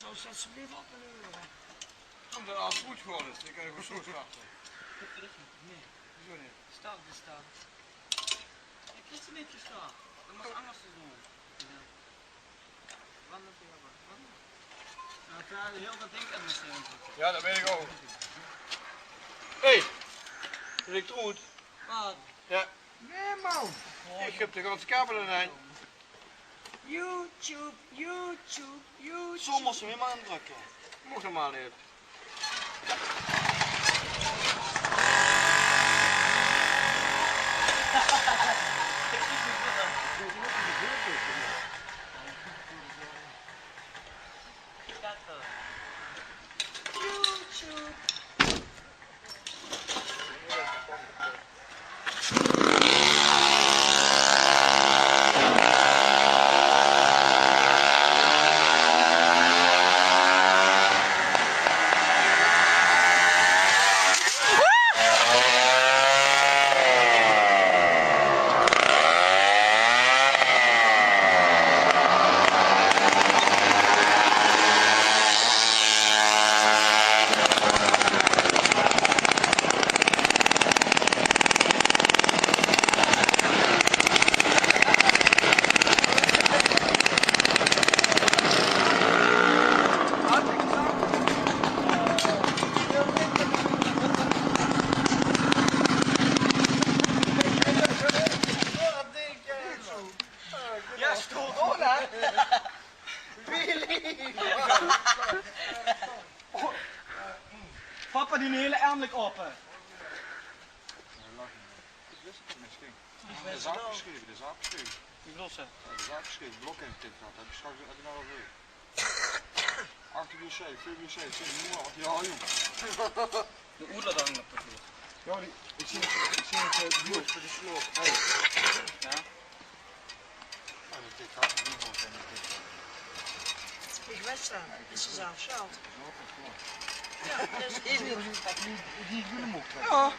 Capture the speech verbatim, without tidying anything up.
Als alsjeblieft op de leuren. Omdat alles goed geworden is, dan kan ik ook zo starten. Nee. Wieso niet? Start, de start. Ik wist het niet gestart. Dat was anders te doen. Ja. Wat moet je hebben? Wat moet je? Ja, ik ga heel dat ding aan de steun. Ja, dat weet ik ook. Hé, hey, elektroet. Wat? Ja. Nee, man. Ik heb de ganse kabel in één. YouTube, YouTube, YouTube. Zo moesten we maar indrukken. Mocht normaal niet. YouTube. Ja, stop. Hola. Papa, die hele eindelijk open. Ik wist het niet, misschien. De zaak geschreven, de zaak geschreven. Wie bedoelt ze? Ja, de zaak geschreven, blok in getikt gehad. Heb ik straks, heb ik nou al weer. Achter dossier, veel dossier, zin moe af. Ja, jong. De oerder dan op de vloer. Ja, die, ik zie het, ik zie het, eh, die voor de sloop. Hey. Ja. Ja, dat dit gaat niet goed zijn, dat dit gaat. Ik wist het, is ze zelf schuld. Ja, dat is die, die, die, die mocht. Ja.